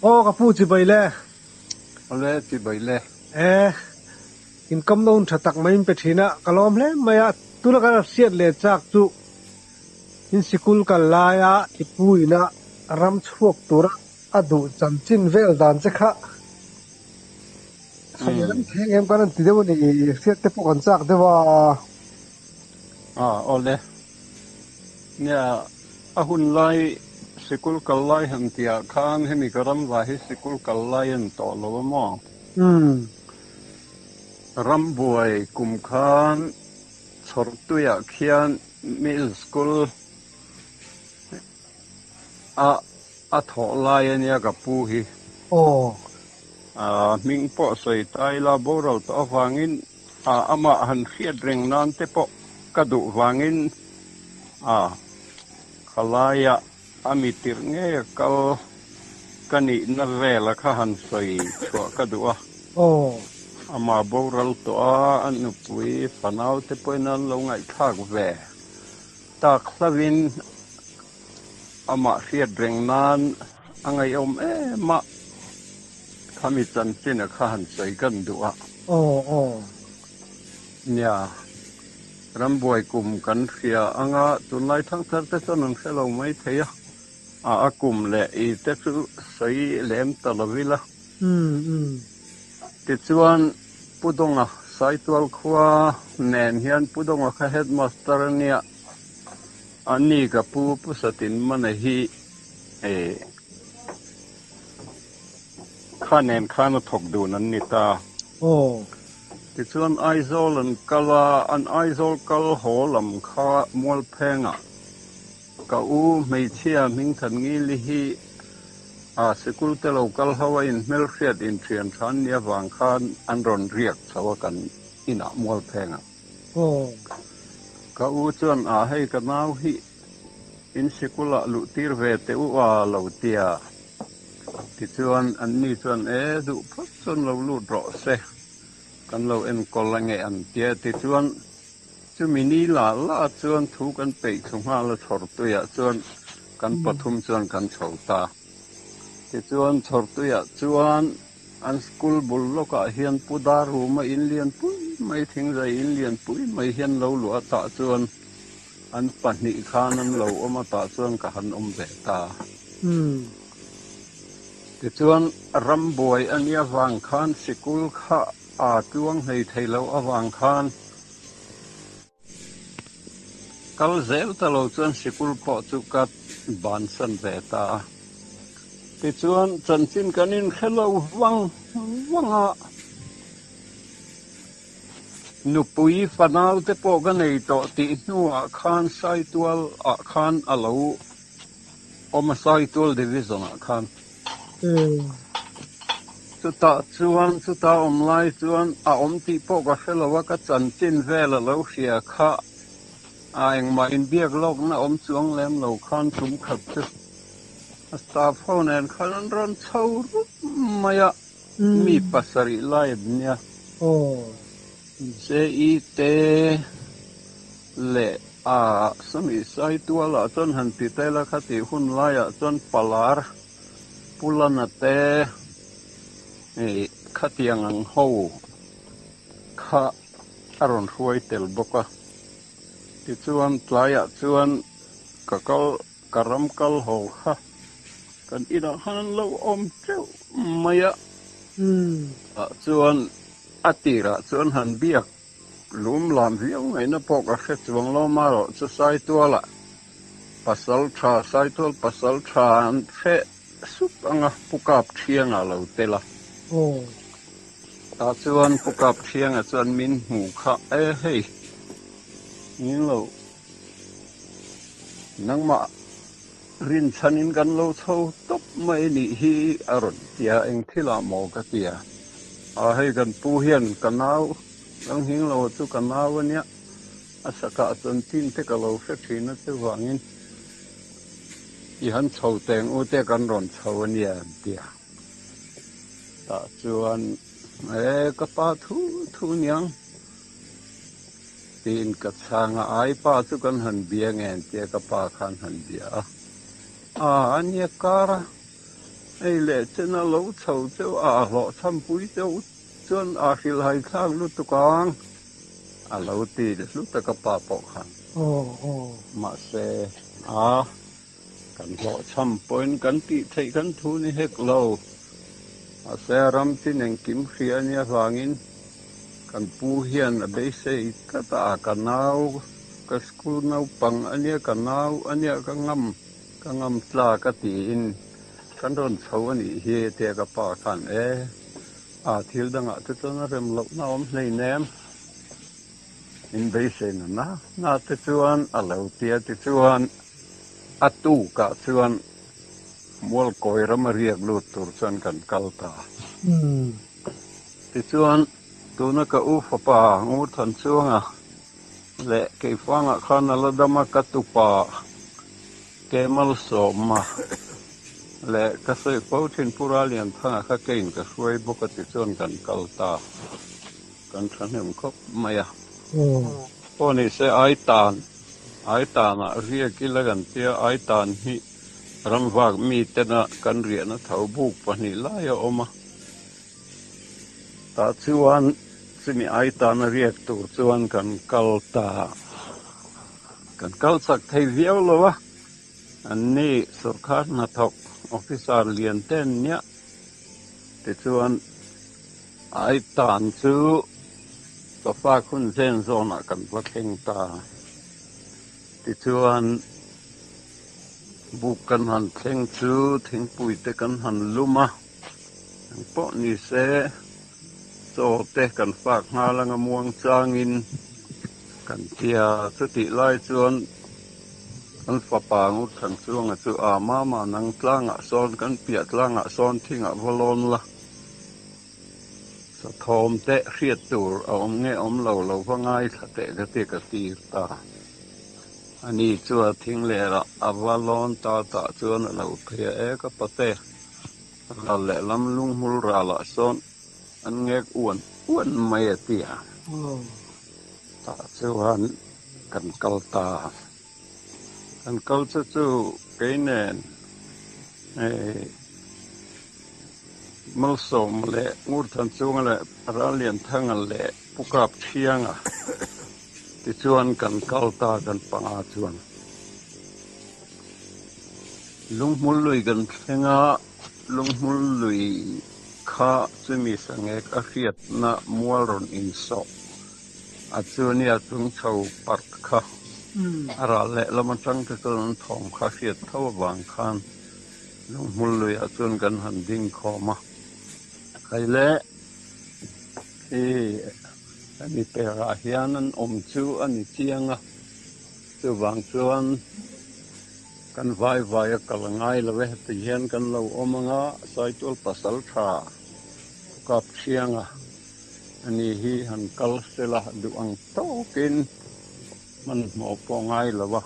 Aw ka pu chibai le. Awle chibai le. E, inkawm na hun tha tak mai in pe thin a, ka lawm hle mai a, tuna kan hriat leh chak chu in sikul kal laia i pu ina ram chhuak tura a duh chanchin vel dan che kha sawi ram thei ang em kan rawn ti deuh a ni, hriat te pawh kan chak deuh a. A awle. Nia, a hun lai sikul kal lai han tihah khan hemi ka ram va hi sikul kal lai a ni tawh lo a maw? Rambuai kum khan Chhawrtuiah khian Middle School a a thawh lai a nia ka pu hi. A hming pawh sawi ta ila boral tawh avangin A, amah han hriat reng nan te pawh ka duh vangin a, khalaia a mi tirh ngei a kal ka nihna vela kha han sawi chhuah ka duh a. Amah boral tawh a, a nupui fanau te pawhin an lo ngaihthlak ve tak hlauhin amah hriat reng nan a ngaihawm em a. Khami chanchin a kha han sawi kan duh a. Aw aw. Nia, rambuai kum kan hria anga tunlai thangthar te chuan an hre lo mai thei a, a a kum leh i te chu sawi lem ta lo ila. Umm umm. Tichuan Pu Dawnga Saitual khua nen hian Pu Dawnga kha headmaster a nia, a ni ka pu Pu Satinmana hi e. Kha nen khan a thawk dun an ni ta. Tichuan Aizawl an kal a, an Aizawl kal haw lam kha Mualphengah ka u hmeichhia Hmingthanngili hi a sikul te lo kal ho a inhmelhriat inthian tha an nih avang khan an rawn riak chho a kan inah Mualphengah. Ka u chuan a hei ka nau hi In sikulah luh tir ve teh u a lo tia. Tichuan anni chuan e duh phawt chuan lo lut rawh se, kan lo enkawl a nge an tia. Tichuan chumi ni lah lah chuan thu kan peih thlu nghal a chhawrtuiah chuan kan pathum chuan kan chho ta. Tichuan chhawrtuiah chuan an school bul lawkah hian Pu Daruma in lian pui mai thingzai in lian pui mai hian lo luah tah chuan An pahnih khan an lo awm a tah chuan ka han awm ve ta. Tichuan rambuai a nia vang khan sikul kha aa tluang hlei thei lo avang khan kal zel ta lo chuan sikul pawh chu ka bansan ve ta a. Tichuan chanchin kan inhre lo vang vang a. Nupui fanau te pawh ka nei tawh tih hnuah khan Saitual ah khan a lo awm a, Saitual Division ah khan. Chutah chuan chuta awm lai chuan a awm tih pawh ka hre lo a, ka chanchin vel a lo hria kha a engmah inbiak lawkna awm chuang lem lo khan tum khat chu a staff ho nen khan an rawn chho rup mai a. Mi pasarih lai an nia. JE te leh a sawmi Saitualah chuan han ti ta ila kha tih hun laiah chuan Palar Pulana te khatiang ang ho kha a rawn hruai tel bawk a. Tichuan tlaiah chuan ka kal Ka ram kal ho kha kan inah khan an lo awm teuh mai a, tah chuan a tirah chuan han biak lum lam viau ngaihna pawh ka hre chuang lo marawh chu Saitualah pasal tha Saitual pasal tha an hre sup anga Pu Kap Thianga lo tel a, tah chuan Pu Kap Thianga chuan min hmu kha e hei min lo Nangmah rinchhanin kan lo chho tawp mai nih hi a rawn ti a, eng thilah maw ka ti a, a hei kan pu hian ka nau kan nghing lo chu ka nau a nia, a sakah chuan tin te ka lo hre thin a chuvangin i han chho teng u te kan rawn chho a nia an ti a, tah chuan e ka pa thu thu niang. Tiin ka chhang a, ai pa chu kan han bia nge an tia ka pa khan han bia a, a ania kar a, Hei leh chena lo chho cheu a hlawhchham pui cheu chuan a hrilhhai thlak lutuk ang a lo ti hlu tak a pa pawh khan. Mahse a kan hlawhchham pawhin kan tih theih kan thu ni hek lo. Mahse ram chin engkim hria a nih avangin kan pu hian a beisei tlat a, ka nau, ka school naupang a nia, ka nau a nia, ka ngam, ka ngam tlak a tiin kan rawn chho a nih hi tia ka pa khan e, a thil dangah te chuan a rem lohna a awm hleinem. In beiseina na na te chuan a lo tia tichuan a tukah chuan Mualkawi rama riak lut tur chuan kan kal ta. Tichuan tuna ka u fapa Ngurthan Chuanga leh Keifangah khan a la dam a, ka tupa Kemalsawma leh ka sawi fo thin Pu Ralianthanga kha keiin ka hruai bawk a tichuan kan kal ta. Kan thahnem khawp mai a. Pawh ni se ai tan, ai tanah riak ila kan tia, ai tan hi ramvak mi tena kan riahna tho buk pahnih lai a awm a. Tah chuan chumi ai tana riak tur chuan kan kal ta. Kan kal chak thei viau lo a, anni sorkar hnathawk officer lian te an nia. Tichuan Ai tan chu sofa khun zen zawnah kan va thleng ta. Tichuan buk kan han thleng chu thingpui te kan han lum a, engpawh ni se chaw te kan fak nghal anga muang changin kan tia. Chutih lai chuan kan fapa Ngurthang Chuanga chu a mama nang tlangah sawn kan piah tlangah sawn thingah va lawn la. Sathawm teh hriat tur a awm nge awm lo lo va ngaithla teh ka ti ka tir ta. Ani chu a thing lerah a va lawn ta tah chuan a lo phei a, E ka pate, ral lehlam lunghmul ralah sawn an ngek uan uan mai a ti a. Tah chuan kan kal ta. Kan kal che chu kei nen Malsawma leh Ngurthanchunga leh Rallianthanga leh Pu Kapthianga tichuan kan kal ta kan panga chuan Lunghmul lui kan thleng a, Lunghmul lui kha chumi sangek a hriatna mual rawn insawh. A chu nia chung chho parh kha a ral leh lam atang te chuan an thawm kha hriat tho avang khan lunghmul luiah chuan kan han ding khawm a. Khai le khi hemi perah hian an awm chu a ni chiang a, chuvang chuan kan vai vai a kal ngai lo e, heti hian kan lo awm anga Saitual Pasaltha Kap Thianga. Ani hi han kal sela duh ang tawkin hmanhmawh pawh ngai lo a,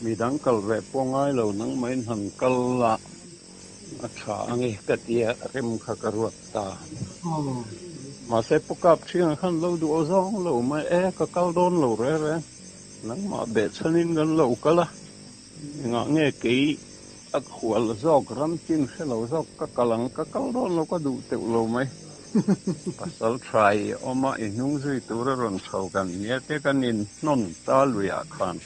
midang kal ve pawh ngai lo nangmahin han kal la a tha ange ka tia rem kha ka ruat ta. Mahse Pu Kap Thianga khan lo duh aw zawng lo mai e, ka kal dawn lo re re, nangmah behchhanin kan lo kal a, engah nge kei A khual zawk ram chin hre lo zawk ka kal ang, ka kal dawn lo ka duh teuh lo mai. Pasal tha i awm a, i hnung zui tur a rawn chho kan nia te kan in hnawn ta luiah khan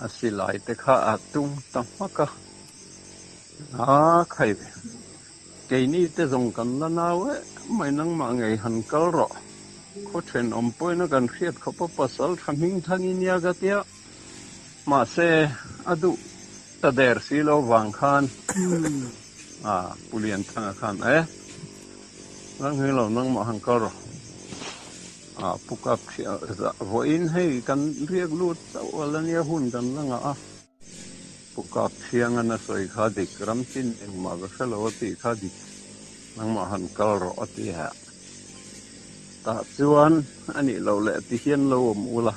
a silai te kha a tung ta hmak a, a khai keini te zawng kan la nau e mai nangmah ngei han kal rawh, khaw thenawm pawhin a kan hriat khawp a pasal tha hming thang i nia ka tia. Mahse, a duh ta der si lo vang khan a Pu Lianthanga khan e, Langhming lo nangmah han kal rawh. A Pu Kap vawiin hei kan riak lut chauh a la nia hun kan la ngah a. Pu Kap Thiangan a sawi kha dik, ram chin engmah ka hre lo a tih kha dik, nangmah han kal rawh a ti a. Tah chuan a nih loh leh ti hian lo awm ula.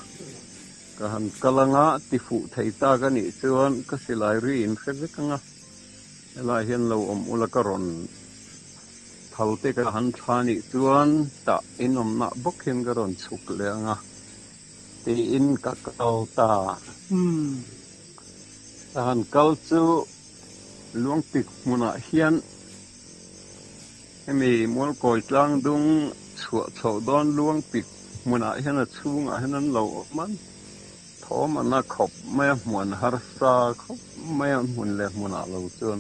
Ka han kal anga ti fuh thei tak a nih chuan ka silai ri in hre vek anga, helai hian lo awm ula ka rawn thal te ka han thla nih chuan tah inawmnah bawk hian ka rawn chhuk leh anga tiin ka kal ta. Ka han kal chu. Luangpik hmunah hian hemi Mualkawi tlangdung chhuah chhoh dawn Luangpik hmunah hian a chhungah hian an lo awm a, thawm an a khawp mai a, hmuan harsa khawp mai a hmun leh hmunah lo chuan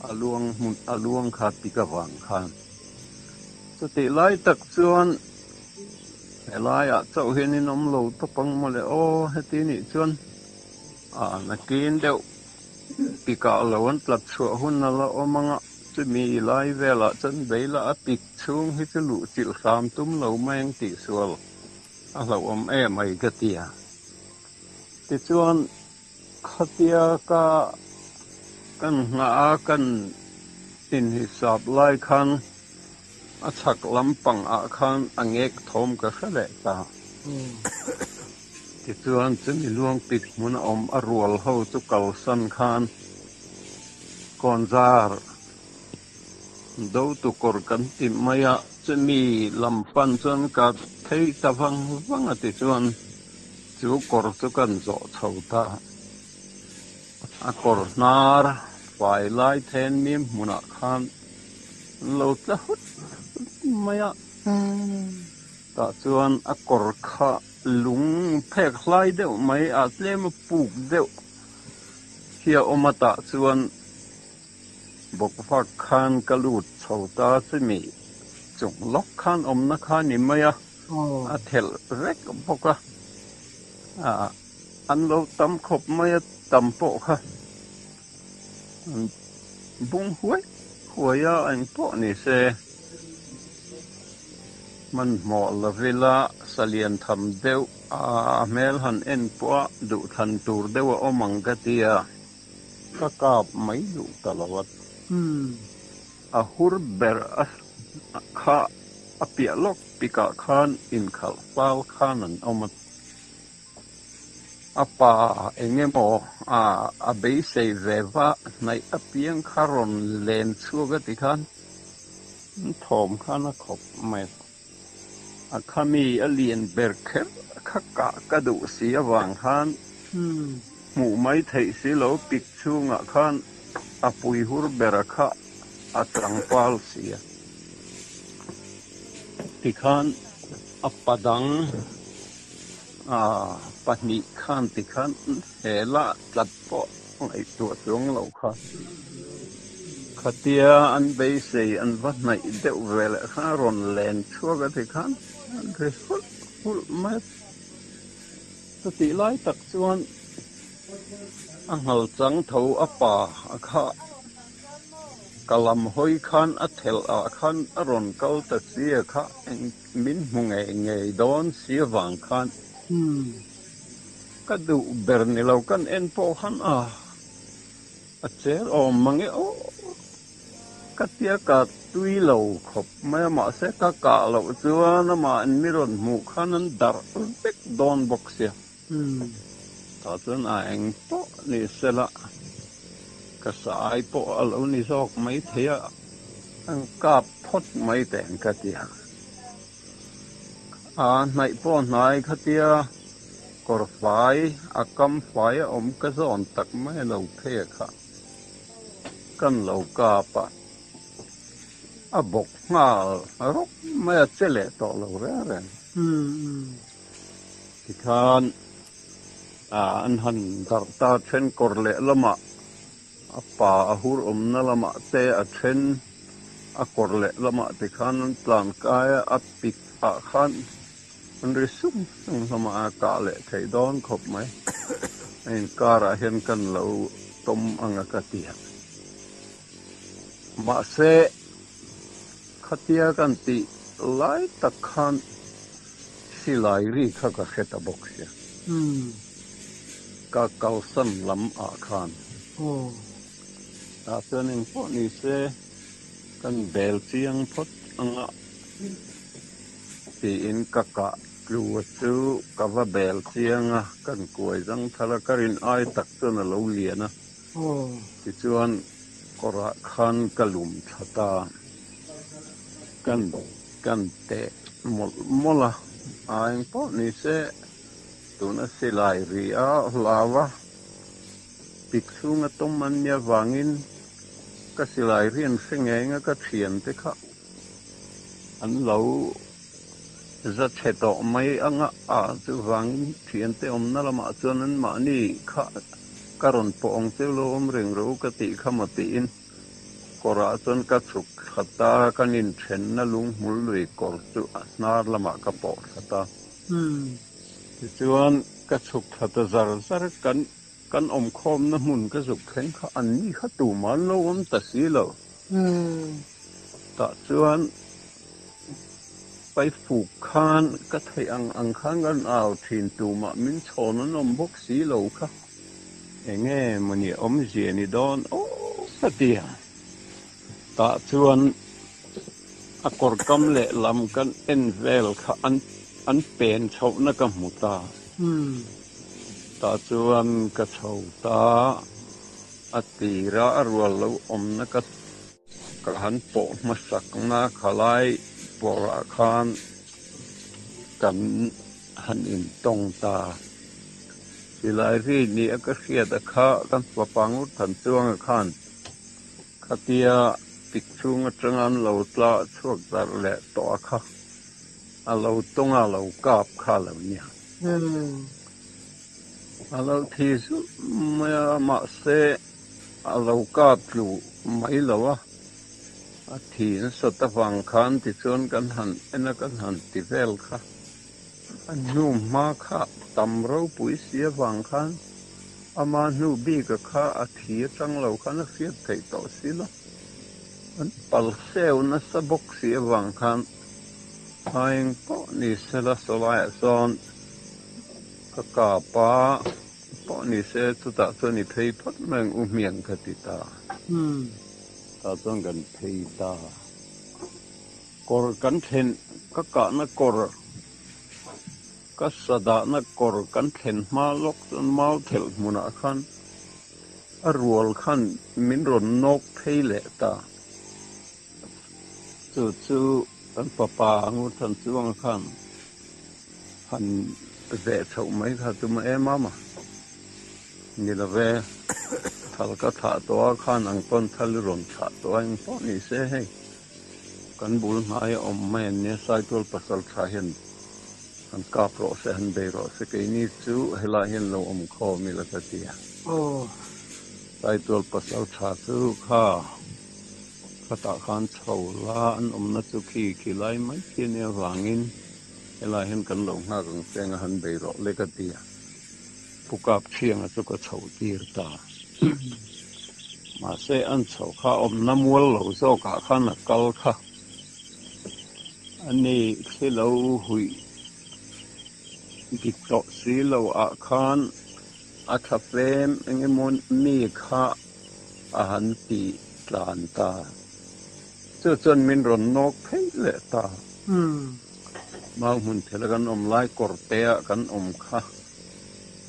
a luang hmun a luang kha pik avang khan. Chutih lai tak chuan helaiah chauh hian in awm lo tawp ang mawle aw heti nih chuan a nakin deuh Pikah lo an tlat chhuah hun a la awm ang a, chumi lai velah chuan beila a pik chhung hi chu luh chilh hram tum lo mai ang tih sual a hlauhawm em ai ka ti a. Tichuan khatia ka kan nghah a kan inhisap lai khan a chhak lampang ah khan a ngek thawm ka hre leh ta. Tichuan chumi luangpik hmun a awm a rual ho chu kalsan khan kawnzar do tukawr kan ti mai a, chumi lam pan chuan ka phei ta vang vang a tichuan chu kawr chu kan zawh chho ta. A kawr hnar fai lai then mim hmunah khan an lo tla hut hut mai a. Tah chuan a kawr kha lung phek hlai deuh mai a tlem a puk deuh hi a awm a tah chuan bawkvak khan ka lut chho ta chumi chung lawk khan awmna kha ni mai a a thelh vek bawk a an lo tam khawp mai a tam pawh kha an bung huai huai a engpawh ni se. Hmanhmawh lovila salian tham deuh a hmel han en pawh a duhthlan tur deuh a awm ang ka ti a, ka kap mai duh ta lo a. A hur ber a kha a piah lawk pikah khan inkhalh fal khan an awm a. A pa eng emaw a beisei ve va hnaih apiang kha rawn len chhuak a ti khan thawm khan a khawp mai a. A khami a lian ber kher kha kah ka duh si avang khan hmuh mai theih si lo pik chhungah khan a pui hur bera kha a tlangpal si a. Tikhan a pa dang pahnih khan tikhan he la tlat pawh ngaihtuah chuang lo kha. Khatia an beisei an va hnaih deuh ve leh khan a rawn len chhuak a tikhan an ri hulh hulh mai a. Chutih lai tak chuan a nghal chang tho a pa a kha. Ka lam hawi khan a thelh ah khan a rawn kal ta sia kha eng min hmu ngei ngei dawn si avang khan ka duh ber ni lo kan en pawh khan a a cher awm mang e aw ka tia ka tui lo khawp mai a mahse ka kah loh chuan amah in mi rawn hmuh khan an darh vek dawn bawk sia. Tah chuan a eng pawh ni sela, ka sai pawh a lo ni zawk mai thei a, an kap phawt mai teh ang ka ti a. A hnaih pawh hnai khatia kawr fai a kam fai a awm ka zawn tak mai a lo phei a kha kan lo kap a, a bawk nghal rawk mai a che leh tawh lo reng reng. Tikhan an han darh ta then kawr leh lamah a pa a hur awmna lamah te a then a kawr leh lamah tikhan an tlan kai a, a pik ah khan an ri sung sung hlawm a, a kah leh theih dawn khawp mai. A inkarah hian kan lo tawm ang a ka ti a. Mahse, khatia kan tih lai tak khan silai ri kha ka hre ta bawk sia. Ka kalsan lam ah khan. Tah chuan engpawh ni se kan bel chiang phawt ang a tiin ka kah tlu chu ka va bel chiang a, kan kuai zang thar a, ka rin ai tak chuan a lo lian a. Tichuan kawrah khan ka lum thla ta. Kan kan teh mawlh mawlh a, a eng pawh ni se tuna silai ri a hlau a. Pik chhunga tawm an nia vangin ka silai rian hre ngeng a ka thiante kha an lo za chhe tawh mai anga a chuvangin thiante awmna lamah chuan an mahni kha ka rawn pawh ang cheu lo awm reng ro ka tih kha maw tiin kawrah chuan ka chhuk thla ta kan inthenna lunghmul lui kawr chu a hnar lamah ka pawh thla ta. Tichuan ka chhuk thla ta zar zar kan Kan awmkhawmna hmun ka zuk thleng kha an ni kha tumah an lo awm ta si lo. Tah chuan Paifuk khan ka theih ang ang khan kan au thin tumah min chhawn an awm bawk si lo kha. Enge mawni awmzia ni dawn aw ka ti a. Tah chuan a kawrkam leh lam kan en vel kha an pen chhohna ka hmu ta. Tah chuan ka chho ta, a tira a rual lo awmna ka ka han pawh hmasakna khalai pawrah khan kan han intawng ta. Silai ri ni a ka hriat a kha kan fapa ngur than chuanga khan khatia pik chhung atanga an lo tla chhuak darh leh tawh a kha a lo tawng a lo kap kha lo nia. A lo thi zut mai a, mahse a lo kap tlu mai lo a, a thi nasat avang khan tichuan kan han en a, kan han ti vel kha. A hnu hma kha tam ropui si avang khan ama hnu bika kha a thi atang lo khan a hriat theih tawh si lo. An pal seu nasa bawk si avang khan a eng pawh ni sela sawlaiah sawn ka kap a pawh ni se chutah chuan i phei phawt mai ang u hmiang ka ti ta. Tah chuan kan phei ta. Kawr kan thlen, ka kahna kawr, ka sa dahna kawr kan thlen hma lawk chuan mau thelh hmunah khan a rual khan min rawn nawk phei leh ta. Chu chu kan fapa Ngurthan Chuanga khan han veh chhoh mai kha chu maw em a ni lo ve. Thal ka thlah tawh a khan ang pawn thal i rawn thlah tawh a engpawh ni se hei. Kan bul hnaia awm mai an nia, Saitual pasal tha hian han kap rawh se, han bei rawh se, keini chu helai hian lo awm khawm ila ka ti a. Saitual pasal tha chu kha khatah khan chho la, an awmna chu khi khi lai mai khi a nia vangin helai hian kan lo nghak ang che anga han bei rawh le ka ti a. Pu Kap Thianga chu ka chhoh tir ta. Mahse an chhoh kha awmna mual lo zawkah khan a kal kha a ni thli lo huih dik tawh si lo ah khan a tha fem eng emaw mi kha a han ti tlan ta. Chu chuan min rawn nawk phei leh ta. Mau hmun thela kan awm lai kawr te ah kan awm kha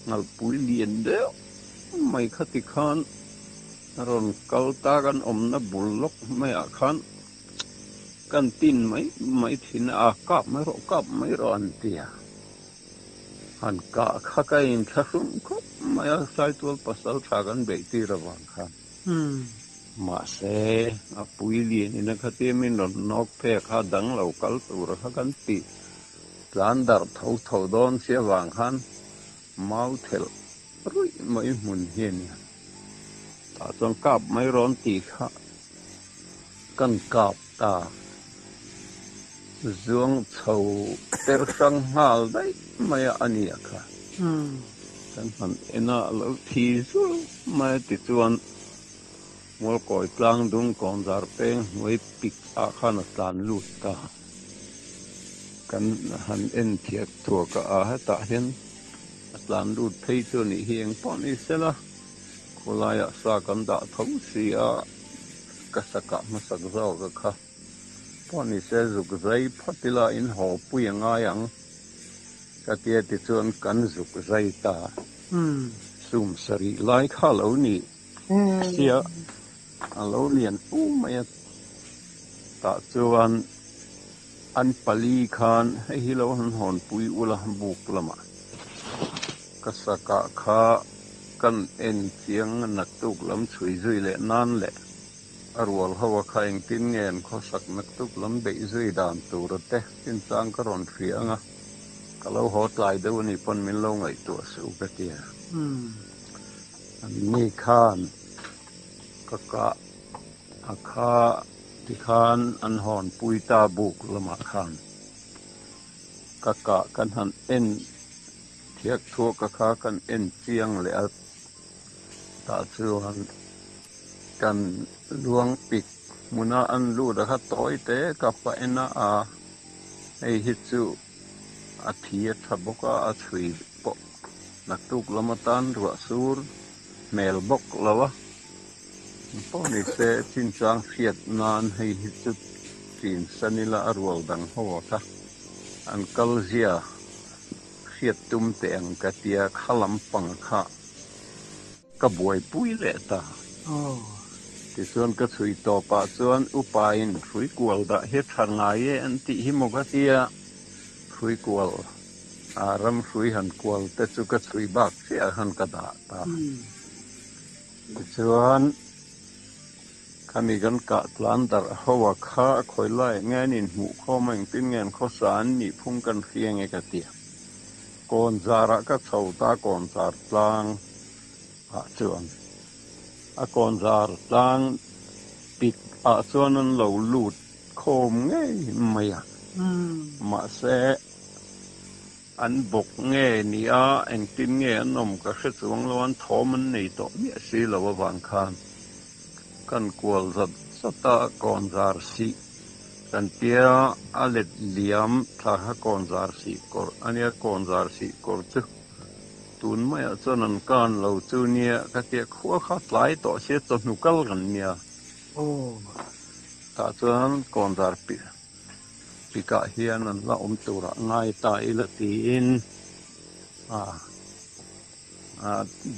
ngalpui lian deuh mai kha ti khan a rawn kal ta kan awmna bul lawk maiah khan kan tin mai mai thin a, kap mai rawh kap mai rawh an ti a, han kah kha ka inthlahrung khawp mai a, Saitual pasal tha kan beih tir avang khan. Mahse, a pui lianin a khatia min rawn nawk phek kha dang lo kal tura kha kan ti tlan darh tho tho dawn si avang khan mau thelh ruih mai hmun hi a nia. Tah chuan kap mai rawn tih kha kan kap ta. Zuang chho per hrang nghal daih mai a a nia kha. Kan han en a, a lo thi zul mai a tichuan Mualkawi tlang dung kawnzar peng hnuai pik ah khan a tlan lut ta. Kan han en thiak thuak a, a hetah hian a tlan lut phei chu a nih hi engpawh ni sela khawlaiah sa kan dah tho si a, ka sa kah hmasak zawk a kha. Pawh ni se zuk zai phawt ila in haw pui a ngai ang ka tia tichuan kan zuk zai ta. Sum sarih lai kha a lo ni sia a lo lian fu mai a tah chuan an pali khan hei hi lo han hawnpui ula buk lamah ka sakah kha. kan en chiang naktuk lam chhui zui leh nan leh a rual ho a kha engtin nge an khawsak naktuk lam beih zui dan tur a te chinchang ka rawn hria ang a, ka lo haw tlai deuh a nih pawn min lo ngaihtuah suh ka ti a. An ni khan ka kah a kha tikhan an hawn pui ta buk lamah khan ka kah kan han en Thiak thuak a kha kan en chiang leh a, tah chuan kan luang pik hmuna an lut a kha tawi te ka pa en a, a hei hi chu a thi a tha bawk a, a chhui pawh naktuk lam atan ruah sur hmel bawk lo a, pawh ni se chinchang hriat nan hei hi chu chin san ila a rual dang ho a kha an kal zia. Hriat tum teh ang ka tia kha lampang kha ka buaipui leh ta. Tichuan ka chhui tawpah chuan upain hrui kual dah hi tha ngai e an tih hi maw ka tia, hrui kual a ram hrui han kual te chu ka chhui bak chiah khan ka dah ta. Tichuan Khami kan kah tlan darh ho a kha a khawi lai nge an inhmuh khawm a engtin nge an khawsa an nih phung kan hria nge ka ti a. Kawn zarah ka chho ta kawn zar tlang ah chuan a kawn zar tlang pik ah chuan an lo lut khawm ngei mai a mahse An bawk nge ni a, engtin nge an awm ka hre chuang lo, an thawm an nei tawh miah si lo avang khan kan kual zat zat a, kawn zar sih kan tia a let liam thla kha kawn zar sih kawr a nia, kawn zar sih kawr chu tun maiah chuan an kan lo chu nia ka tia khua kha tlai tawh sia chawhnu kal kan nia. Tah chuan kawn zar piah. Tikah hian an la awm turah ngai ta ila tiin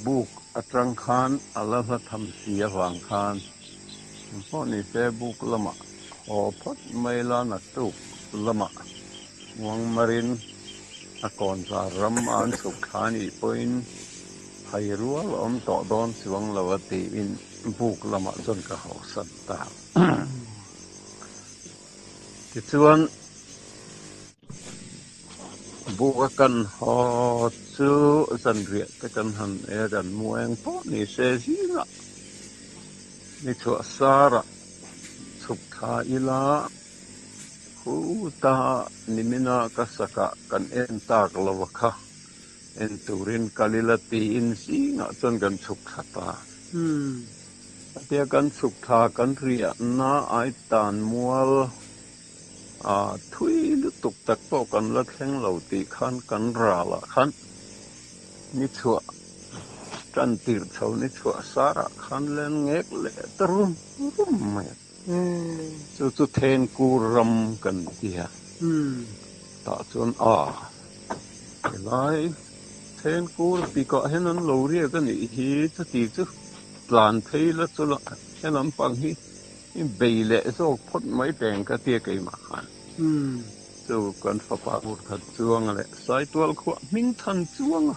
buk atang khan a la hla tham si avang khan engpawh ni se buk lamah haw phawt mai la naktuk lamah Muangmarin a kawnzar ram a an chhuk thla anih pawhin hai rual a awm tawh dawn chuang lo a tiin buk lamah chuan ka hawsan ta. Tichuan, buk a kan haw chu zanriah te kan han ei a, kan mu eng pawh ni se zingah ni chhuah sarah chhuk thla ila khuta nimina ka sakah kan en tak lo a kha en turin kal ila tiin zingah chuan kan chhuk thla ta. Atia kan chhuk thla kan riahna ai tan mual a thui lutuk tak pawh kan la thleng lo tih khan kan ral ah khan ni chhuah tan tirh chho ni chhuah sar ah khan len ngek leh ta rum rum mai a. Chu chu Thenkur ram kan ti a, tah chuan a helai Thenkur pikah hian an lo riak a nih hi chuti chu tlan phei la chu la he lampang hi i bei leh zawk phawt mai teng ka tia keimah khan. Chu kan fapa Urkhat Chuanga leh Saitual khuah Hmingthan Chuanga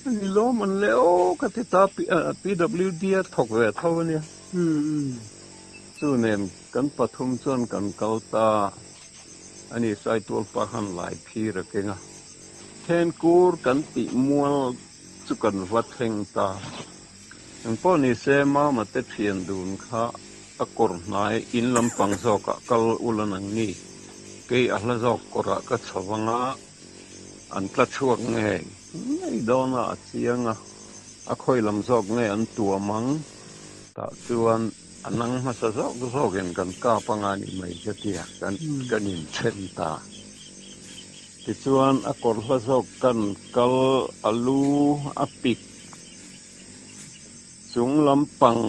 Ni lawm an le aw ka ti ta PWD a thawk ve tho a nia. Chu nen kan pathum chuan kan kal ta a ni Saitual pa khan lai phir a keng a. Thenkur kan tih mual chu kan va thleng ta. Engpawh ni se Mama te thian dun kha a kawr hnai in lampang zawkah kal ula nang ni. Kei a hla zawk kawrah ka chho anga. An tla chhuak ngei ngei dawn a, a chiang a, a khawi lam zawk nge an tuam ang tah chuan a nang hmasa zawk zawkin kan kap anga ni mai ka ti a, kan kan inthen ta. Tichuan a kawr hla zawk kan kal a lu a pik chung lampang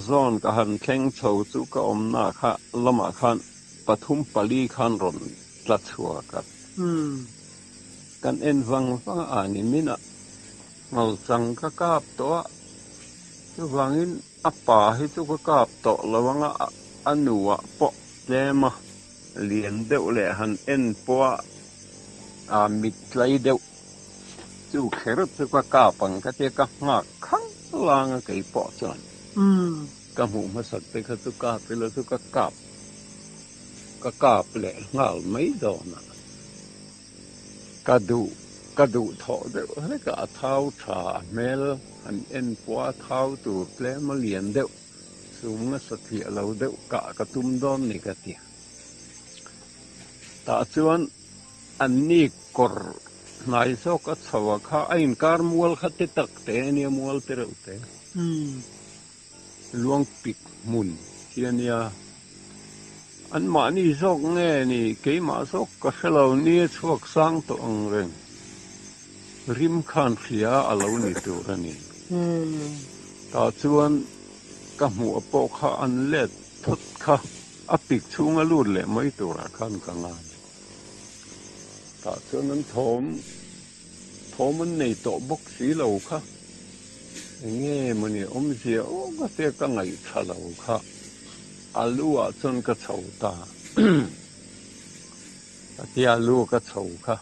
zawn ka han thleng chho chu ka awmna kha lamah khan pathum pali khan rawn tla chhuak a. Kan en vang vang a ni min a ngal chang ka kap tawh a, chuvangin a pa hi chu ka kap tawh lo ang a, a nu ah pawh tlem a lian deuh leh han en pawh a, a mit tlai deuh. Chu kher chu ka kap ang ka tia ka nghak khang lang a kei pawh chuan. Ka hmuh hmasak te kha chu kap ila chu ka kap ka kap leh nghal mai dawn a. Ka duh ka duh thawh deuh hlek a, a thau tha a hmel han en pawh a thau tur tlem a lian deuh sum nasa thiah lo deuh kah ka tum dawn ni ka ti. Tah chuan Anni kawr hnai zawk a chho a kha a inkar mual kha te tak te a nia mual te reuh te. Luang pik hmun hi a nia. Anmahni zawk nge ni keimah zawk ka hre lo nia chhuak sang tawh ang reng. Rim khan hria a lo ni tur a ni. Tah chuan ka hmuh pawh kha an let phawt kha a pik chhunga lut leh mai turah khan ka ngai. Tah chuan an thawm thawm an nei tawh bawk si lo kha. Eng nge mawni awmzia awk a tia ka ngaih tha lo kha. A lu ah chuan ka chho ta. A tia lu ka chho kha.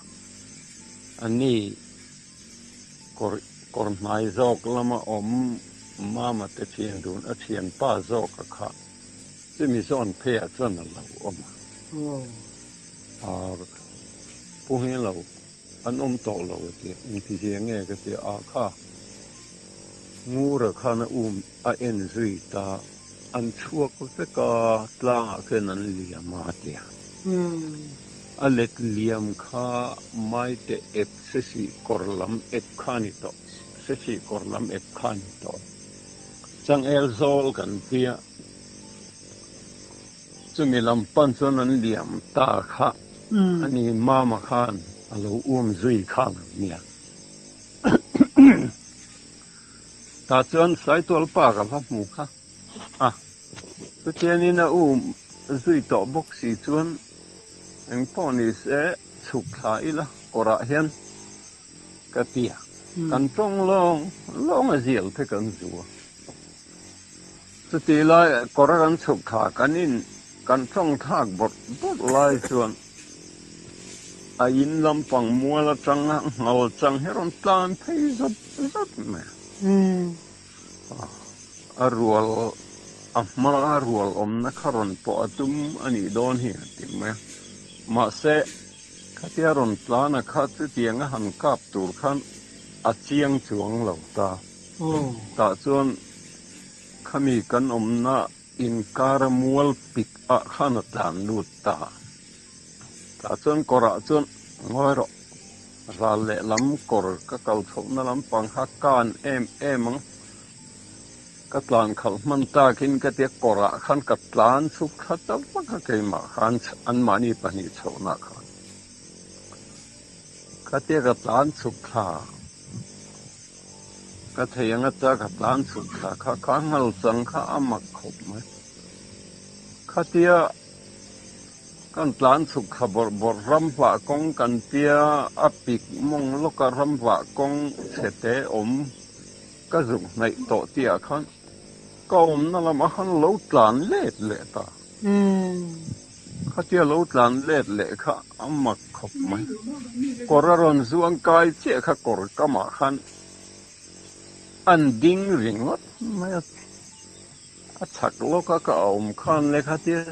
A ni kawr kawr hnai zawk lama awm mama te thian dun a thianpa zawk a kha. Chumi zawn pheiah chuan a lo awm a. Ar pu hi lo an awm tawh lo a ti. Engti zia nge ka ti a kha. Ngura khan a um a en zui ta. An chhuak vek a, tlangah khian an liam a a ti a. A let liam kha Maite ep Sesih kawr lam ep kha a ni tawh. Sesih kawr lam ep kha a ni tawh. Changel zawl kan tia. Chumi lam pan chuan an liam ta kha a ni Mama khan a lo um zui kha ang nia. Tah chuan Saitual pa ka va hmu kha a, chutiangin a um zui tawh bawk si chuan engpawh ni se chhuk thla ila kawrah hian ka ti a, kan tawng lawng lawng a zial te kan zu a. Chutih lai kawr a kan chhuk thla kan in kan tawng thlak bawrh bawrh lai chuan a in lampang mual atanga nghal chang hi a rawn tlan phei zawt zawt mai a. A rual a hma a rual awmna kha rawn pawh a tum a nih dawn hi a ti mai a. Mahse khatia rawn tlan a kha chutiang a han kap tur khan a chiang chuang lo ta. Tah chuan khami kan awmna inkara mual pik ah khan a tlan lut ta. Tah chuan kawrah chuan ngawi rawh, ral lehlam kawr ka kal chhohna lampang kha kan em em ang. Ka tlan khalh hman takin ka tia kawrah khan ka tlan chhuk thla ta vak a keimah khan anmahni pahnih chhohna khan. Ka tia ka tlan chhuk thla. Ka thei anga cha ka tlan chhuk thla kha kha nghal chang kha a mak khawp mai. Khatia kan tlan chhuk thla bawrh bawrh ram vah kawng kan tia a pik mawng lawka ram vah kawng chhe te awm ka zuk hnaih tawh tih ah khan ka awmna lamah khan lo tlan let leh ta. Khatia lo tlan let leh kha a mak khawp mai. Kawr a rawn zuang kai chiah kha kawr kamah khan an ding ringawt mai a. A chhak lawka ka awm khan le khatia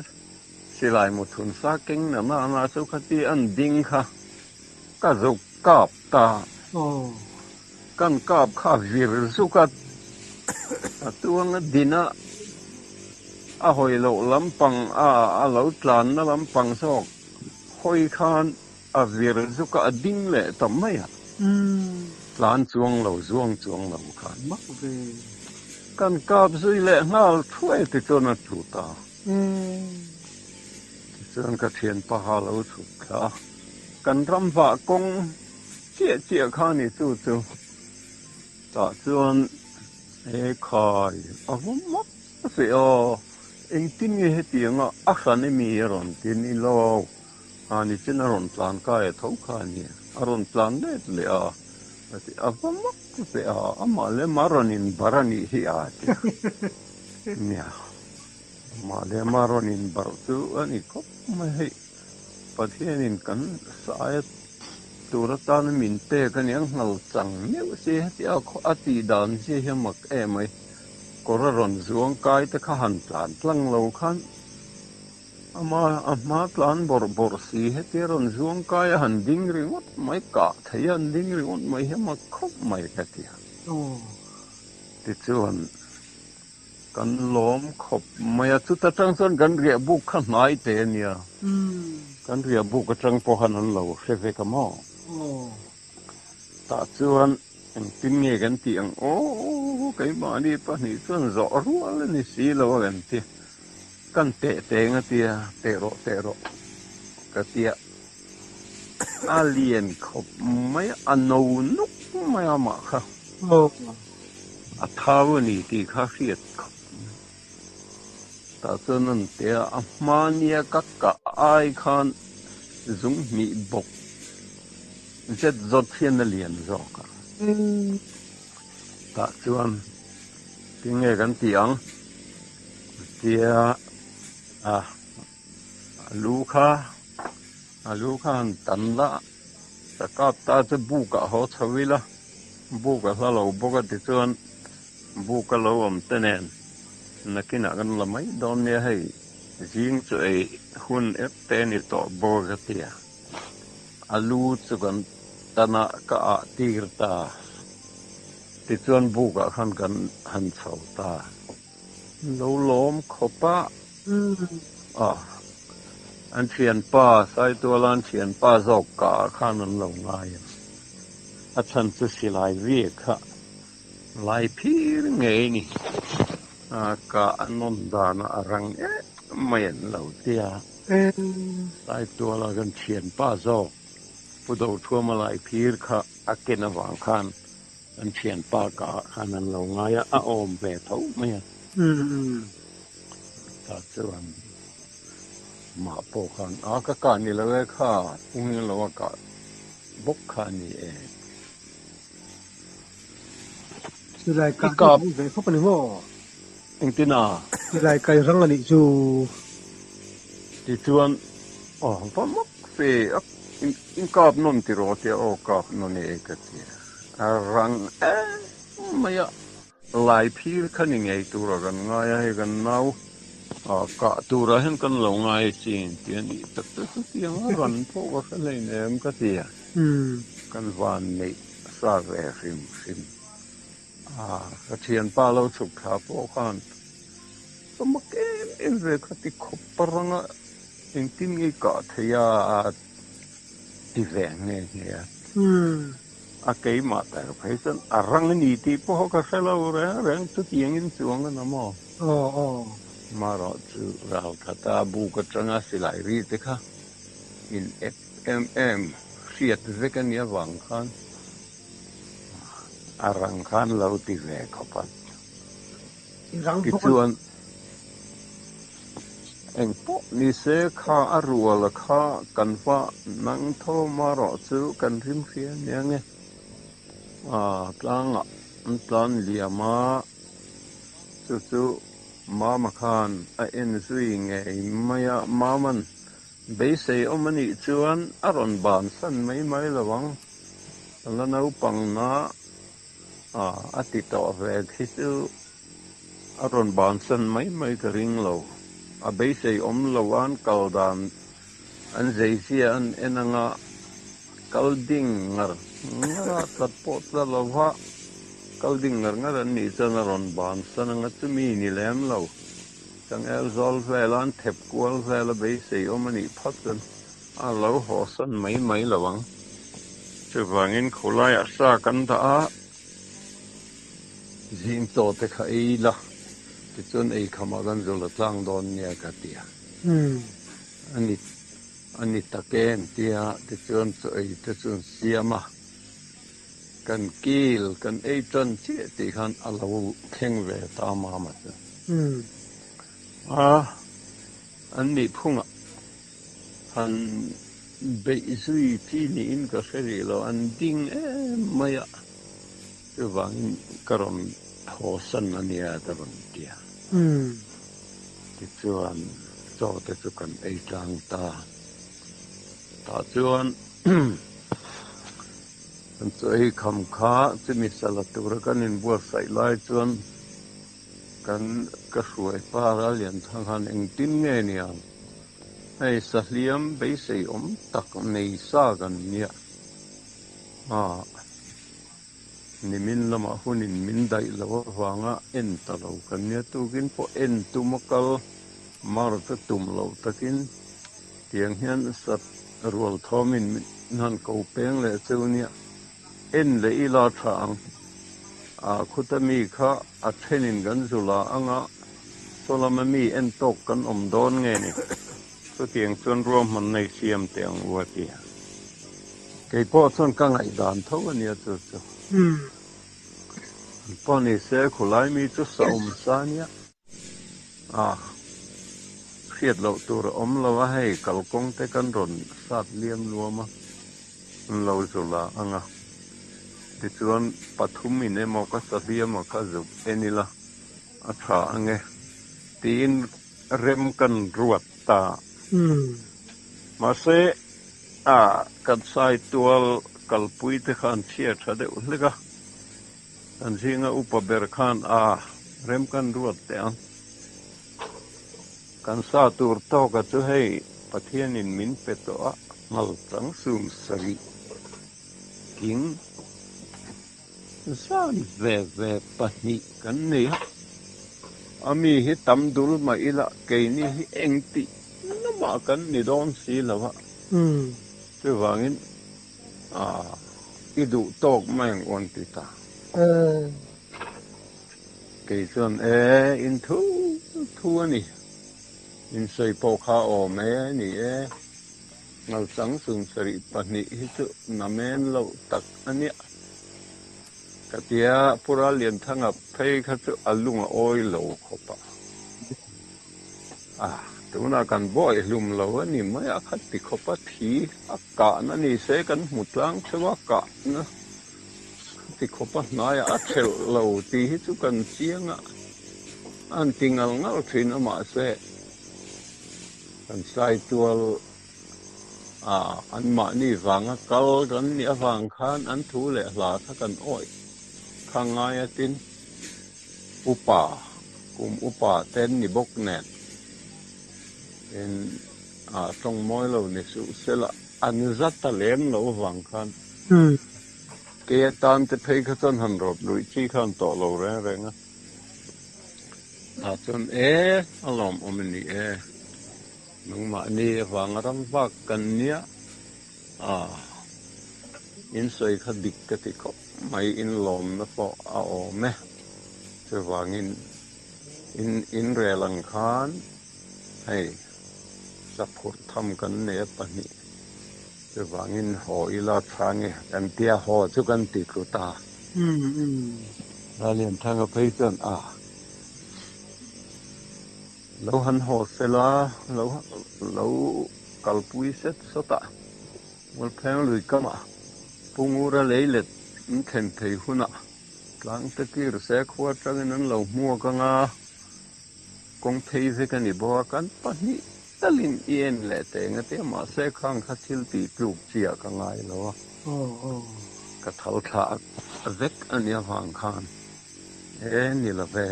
silai muthun sa keng na na na chu khatia an ding kha ka zuk kap ta. Kan kap kha vir zuk a, a tuang a din a, a hawi loh lampang a a lo tlanna lampang zawk hawi khan a vir zuk a, a ding leh ta mai a, tlan chuang lo, zuang chuang lo khan. Kan kap zui leh nghal thuai tichuan a tlu ta. Tichuan ka thianpa kha a lo chhuk thla a, kan ram vah kawng Chiah chiah kha ni chu chu tah chuan he khai a va mak ve aw, engtin nge hetianga a hran emi a rawn ti ni lo, ha ni chin a rawn tlan kai a tho kha a nia, a rawn tlan let leh a, a ti a va mak ve a, amah leh amah rawn inbarh a nih hi a ti a, nia amah leh amah rawn inbarh chu a ni khawp mai hei. Pathianin kan saia tur atana min pek a nia, nghal chang meuh si hetia a tih dan zia hi a mak em mai. Kawr a rawn zuang kai te kha han tlan tlang lo khan ama a hma tlan bawrh bawrh si hetia rawn zuang kai a han ding ringawt mai, kah thei a han ding ringawt mai hi a mak khawp mai ka ti a. Tichuan. Kan lawm khawp mai a, chuta tang chuan kan riah buk kha hnai teh a nia. Kan riah buk atang pawh khan an lo hre vek a maw? Tah chuan engtin nge kan tih ang aw, keimahni pahnih chuan zawh rual a ni si lo a kan ti. Kan teh teng a tia, teh rawh teh rawh ka tia. A lian khawp mai a, a no nuk mai a mah kha. A thau a ni tih kha hriat khawp mai. Tah chuan an ti a, a hmania ka kah ai khan zung hnih bawk zet zawt hian a lian zawk a. Tah chuan tinge kan tih ang? Tia a lu kha a lu kha han tan la. Ka kap ta chu buk ah haw chho ila, buk a hla lo bawk a tichuan buk a lo awm te nen nakinah kan la mai dawn nia hei zing chu ei hun ep te a ni tawh bawk a ti a, a lu chu kan tan a ka ah tir ta tichuan buk ah khan kan han chho ta. Lo lawm khawp a. A, an thianpa, Saituala an thianpa zawk kah khan an lo ngai a. A chhan chu silai vi kha lai phir ngei ni. A kah a nawn dan a rang em mai an lo ti a. Saituala kan thianpa zawk Pu Dothuama lai phir kha a ken avang khan An thianpa ka ah khan an lo ngai a, a awm ve tho mai a. Tah chuan mah pawh khan, A ka kah ni lo e kha, pung lo a kah bawk kha a ni e. Silai kah hi rang ve khawp a ni maw? Engtin a? Silai kai rang a nih chu. Tichuan, aw va mak fe a. In kap nawn ti rawh tia aw kap nawn e ka ti a. A rang em mai a, lai phir kha ni ngei tura kan ngai a, hei kan nau kah turah hian kan lo ngai chin tih a nih tak tak chu tiang a ran pawh ka hre hleinem ka ti a, kan van neih sa ve hrim hrim. Ka thianpa lo chhuk thla pawh khan ka mak em em ve kha ti khawp paranga engtin nge kah thei a ti ve nghe nghe a. A keimah tak phei chuan a rang a ni tih pawh ka hre lo reng reng chutiangin chuang a na maw? Marawh chu ralkhata buk atanga silai ri te kha in ep em em hriat vek a nih avang khan A rang khan lo ti ve khawp a. Tichuan, engpawh ni se kha a rual kha kan va nang tho marawh chu kan rim hria nia nge. A tlangah an tlan liam a, chu chu Mama khan a en zui ngei mai a, Mama'n Beisei awm a nih chuan a rawn bansan mai mai lo ang. La naupang na a ti tawh ve khi chu a rawn bansan mai mai ka ring lo. A beisei awm lo a an kal dan an zeizia an en anga kal ding ngar ngar a tlat pawh tla lo va, kal ding ngar ngar an nih chuan a rawn bansan anga chumi ni lem lo. Changel zawl vel a an thep kual vel a beisei awm a nih phawt chuan a lo hawsan mai mai lo ang. Chuvangin khawlaiah sa kan dah a, zing chaw te kha ei la, tichuan ei khamah kan zul a tlang dawn nia ka ti a. A ni a ni tak em tia tichuan chaw ei te chu an siam a. Kan kil kan ei tan chiah tih khan a lo thleng ve ta mama chu. A, an nih phungah han beih zui chi niin ka hre rih lo, an ding em mai a, chuvangin ka rawn thawsan a nia ka rawn ti a. Tichuan chaw te chu kan ei tlang ta. Tah chuan. Kan chaw ei kham kha chumi sala tura kan inbuatsaih lai chuan kan ka hruai pa Rallianthang khan engtin nge niang hei sahliam beisei awm tak nei sa kan nia a nimin lamah hunin min daih loh avanga en ta lo kan nia tukin pawh en tum a kal mar te tum loh takin Tiang hian sat rual thawmin min han ko peng leh cheu nia, en leh ila tha ang. A khuta mi kha a thenin kan zula anga saw lama mi en tawk kan awm dawn nge ni? Chutiang chuan ruahman nei siam teh ang u a ti. Kei pawh chuan ka ngaihdan tho a nia chu chu. An pawh ni se khulai mi chu sa awm sa nia. A hriat loh tur a awm lo a, hei kalkawng te kan rawn sat liam luam a, an lo zul a ang a. Tichuan pathum in emaw ka sa hliam a kha zuk en ila a tha ang e tiin rem kan ruat ta. Mahse a kan saitual kalpui te kha an chhia tha deuh hlek a. Kan zinga upa ber khan a rem kan ruat teh ang. Kan sa tur tawka chu hei Pathianin min pe tawh a, ngalchang sum sarih tling zan ve ve pahnih kan nei a. A mi hi tam dul mah ila keini hi engtih namah kan ni dawn si lo a. Chuvangin A, i duh tawk mai ang awn ti ta. Kei chuan, E, in thu thu a ni. In sawi pawh kha awm e, ni e. Ngalchang sumsarih pahnih hi chu namen loh tak a nia. Ka tia, Pu Rallianthanga phei kha chu a lung a awi lo khawp a. A, tunah kan buai hlum lo a ni mai a, kha ti khawp a thi a kahna ni se kan hmu tlang theuh a, kahna kha ti khawp a hnaiah a thelh lo tih hi chu kan chiang a, a han ti ngal ngal thin a mahse kan saitual a anmahni vanga kal kan nih avang khan an thu leh hla kha kan awih kha ngai a tin. Upa, kum upa te an ni bawk nen in ah tawng mawi lo ni suh sela an za ta lem lo avang khan kei atan te phei kha chuan han rawt luih chi khan tawh lo reng reng a. Tah chuan e a lawmawm a ni e, nangmahni avanga ram vak kan nia a in sawi kha dik ka ti khawp mai in lawmna pawh a awm e. Chuvangin in in rel ang khan hei saphurh tham kan nei a pahnih. Chuvangin haw ila tha nge kan tia haw chu kan ti tlu ta. Ralianthanga phei chuan a lo han haw sela lo lo kalpui set sawt a. Mualpheng lui kamah Pu Ngura leilet an thlen thei hunah tlang te tir se khua atangin an lo hmuak ang a, kawng phei vek a ni bawk a, kan pahnih talin i en leh teh eng atia mahse khang kha thil tih tluk chiah ka ngai lo a, ka thal thlah vek a nih avang khan e ni lo ve,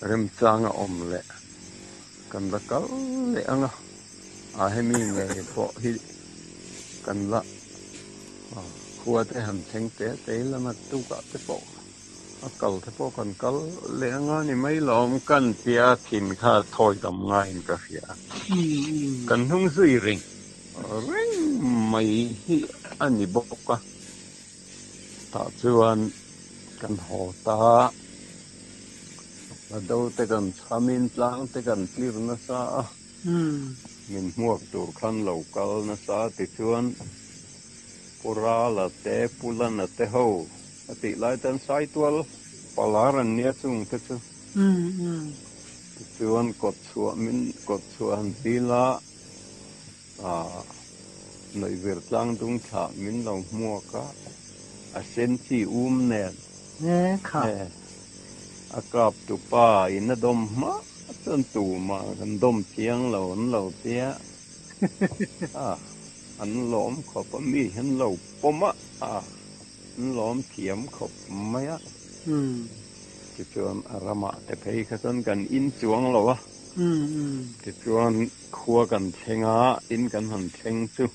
remchang a awm leh kan la kal leh ang a. A hemi ngei pawh hi kan la khua te han thleng te te ila naktukah te pawh a kal te pawh kan kal leh anga ni mai lawm kan tia thin kha thawi dam ngaiin ka hria. Kan hnung zui reng reng mai hi a ni bawk a, tah chuan kan haw ta. A do te kan chhamin tlang te kan tlir nasa a. Min hmuak tur khan lo kal nasa tichuan Pu Rala te Pu Lana te ho a tih lai tan Saitual palar an nia chung te chu tichuan kawtchhuah min kawtchhuah han dil a Nawihvir tlang dung thlah min lo hmuak a a sen chi um nen a kap tu pa in a dawm hma chuan tumah kan dawm thiang lo an lo tia a. An lawm khawp a, mi hian lo pawm a, an lawm thiam khawp mai a. Tichuan a ramah te phei kha chuan kan in chuang lo a. Tichuan khua kan thleng a, in kan han thleng chu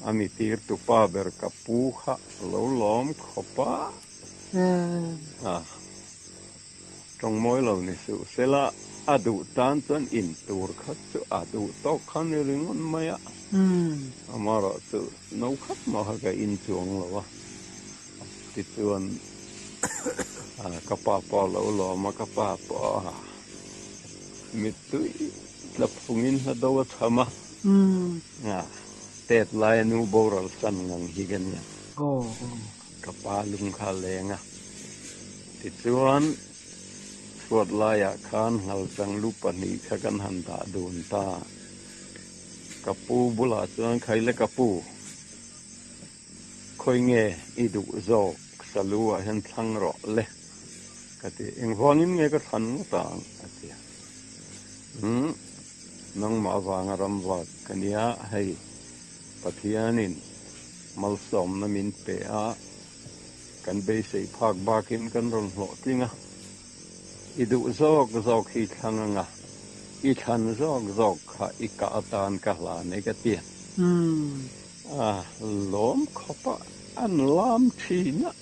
a mi tir tupa ber ka pu kha a lo lawm khawp a. Tawng mawi lo ni suh sela, a duh tan chuan in tur kha chu a duh tawk kha ni ringawt mai a. Amaherawh chu no khat mah kha ka in chuang lo a. Tichuan ka pa pawh a lo lawm a, ka pa pawh a mittui tla phungin hla do a chham a. Tet laia nu boral san ngang hi ka nia. Ka pa lung kha a leng a, tichuan chhuat laiah khan nghalchang lu pahnih kha kan han dah dun ta. Ka pu bulah chuan Khaile ka pu, khawi nge i duh zawk salu ah hian thlang rawh le ka ti. Engvangin nge ka thlan ngawt ang a ti a. Umm, nangmah avanga ram vak ka nia hei. Pathianin malsawmna min pe a, kan beisei phak bakin kan rawn hlawhtling a. I duh zawk zawk hi thlang anga, i thlan zawk zawk kha i kah atan ka hlan e ka ti a. A lawm khawp a, an lam thin a.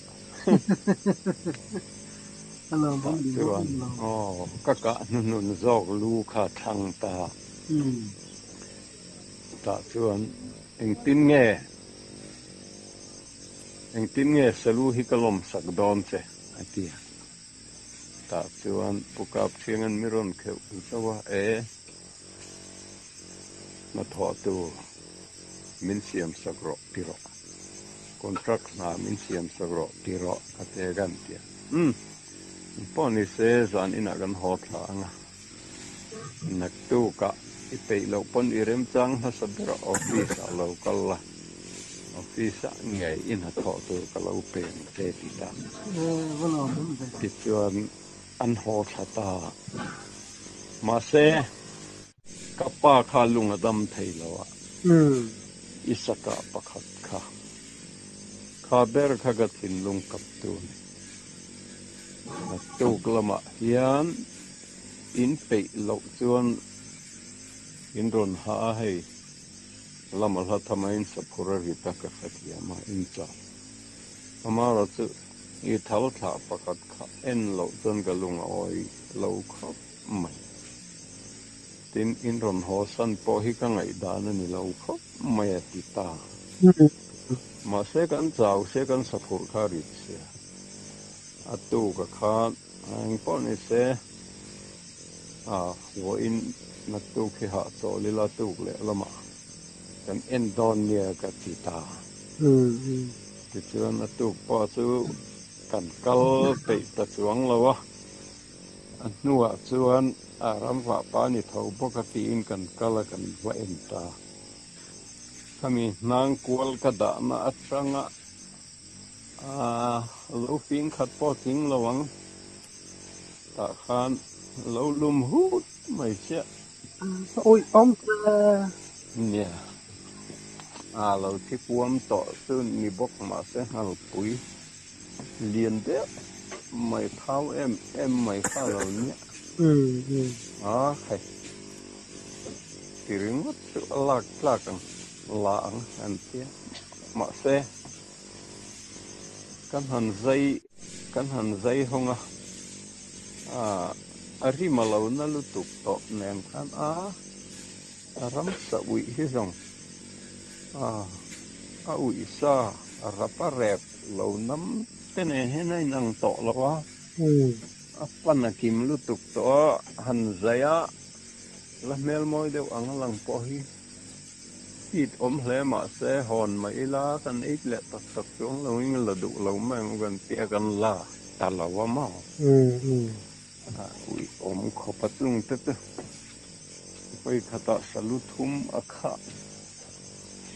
Tah chuan, aw, ka kah hnuhnun zawk lu kha thlang ta. Tah chuan engtin nge engtin nge Salu hi ka lawmsak dawn che? a ti a. Tah chuan Pu Kapthianga'n mi rawn kheuh zauh a, E, hnathawh tur min siamsak rawh ti rawh, contract hna min siamsak rawh ti rawh a ti a kan ti a. Umm, engpawh ni se zan inah kan haw thla ang a. Naktukah i peih loh pawn i remchang hmasa ber a office ah lo kal la, office ah ngei i hnathawh tur ka lo pe ang che ti ta. Tichuan an haw thla ta. Mahse, ka pa kha lung a dam thei lo a, i sakah pakhat kha, kha ber kha ka thinlung kap tu a ni. Naktuk lamah hian in peih loh chuan in rawn ha a, hei lama hla tham a in saphur a rit a ka hrethiam a, in chal. Amaherawh chu i thal thlah pakhat kha en loh chuan ka lung a awi lo khawp mai. Tin, in rawn haw san pawh hi ka ngaihdan a ni lo khawp mai a ti ta. Mahse kan chau se kan saphurh kha rit sia. A tuk a khan eng pawh ni se a vawiin naktuk hi hahchawl ila tuk leh lamah kan en dawn nia ka ti ta. Tichuan a tuk pawh chu kan kal peih ta chuang lo a. A hnuah chuan a ramvah pa ni tho bawk a tiin kan kal a kan va en ta. Khami hnang kual ka dahna atanga lo fing khat pawh tling lo ang tah khan lo lum hut mai chiah. Awih awm che. Nia, a lo thi puam tawh chu ni bawk mahse nghalpui lian deuh mai thau em em mai kha lo nia. A khai ti ringawt chu a lak tlak ang la ang an tia mahse kan han zai kan han zai hawng a a rim a lo na lutuk tawh nen khan a a ramsa uih hi zawng a uih sa a rap a rep lo nam te nen hian a inang tawh lo a a pan a kim lutuk tawh a han zai a la hmel mawi deuh ang a lang pawh hi. It awm hle mahse hawn mah ila kan eit leh tak tak chuang lo in la duh lo mai ang kan tia kan la ta lo a maw? Ui awm khawp a chung te chu vawi khatah salu thum a khah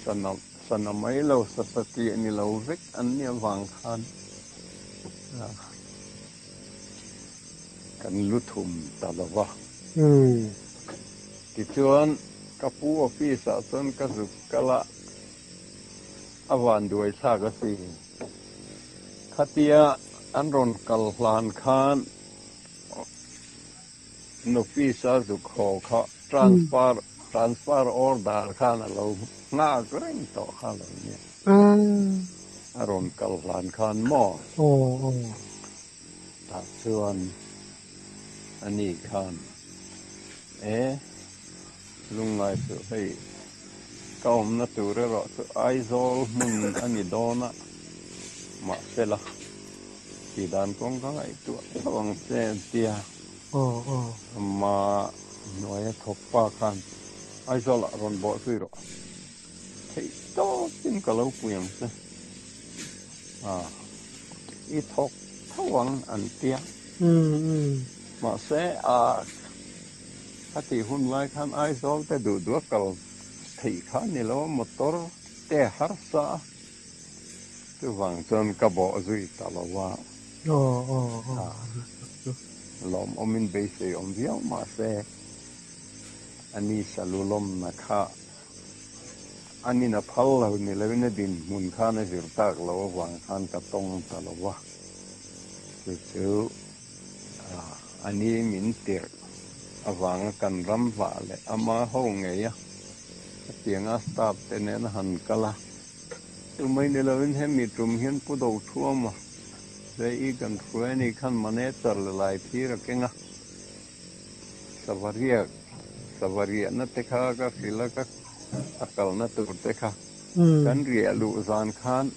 sana sana mai lo sa satliah ni lo vek an nih avang khan kan lu thum ta lo va. Tichuan. Ka pu office ah chuan ka zuk kal a, a van duai thlak a si. Khatia an rawn kal hlan khan an office a zuk haw kha transfer transfer order khan a lo nghak reng tawh kha lo nia. A rawn kal hlan khan maw? Tah chuan ani khan e lungngai suh hei ka awmna tur erawh chu Aizawl hmun a ni dawn a, mahsela tih dan kawng ka ngaihtuah tho ang che an ti a. Ama hnuaia thawk pa khan Aizawlah rawn bawh zui rawh. Theih tawkin ka lo pui ang che. A, i thawk tho ang an ti a. Mahse, a, ka tih hun lai khan Aizawl te duh duh a kal theih kha ni lo a, motor te a harsa a, chuvang chuan ka bawh zui ta lo a. A, lawmawmin beisei awm viau mahse, a ni salu lawmna kha An in a phal lo ni loin a dinhmun khan a zir tak loh avang khan ka tawng ta lo a, chu chu a ni min tirh avanga kan ram vah leh ama ho ngei a, hetianga staff te nen a han kal a, tumai ni loin hemi tum hian Pu Dothuama leh i kan hruai anih khan manager leh lai phir a keng a. Savariak, Savariahna te kha ka hrilh a, ka a kalna tur te kha kan riah luh zan khan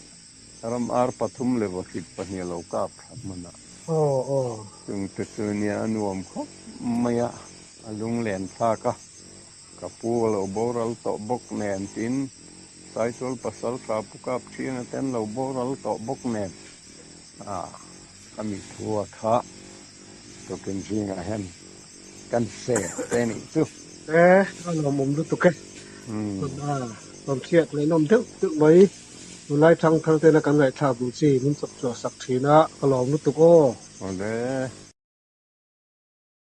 ram ar pathum leh vawhrit pahnih a lo kap thla hman a. Chung te chu nia a nuam khawp mai a, a lunglen thlak a, ka pu a lo boral tawh bawk nen tin Saitual pasal tha pu kap thiang te an lo boral tawh bawk nen a khami thu a kha Tukin zingah hian kan share te nih chu. E, a lawmawm lutuk e. Rawn hriat ngaihnawm deuh deuh mai. Tunlai thangthar tena kan ngaihthlak duh chi min chawp chhuah sak thin a, ka lawm lutuk aw. Awle.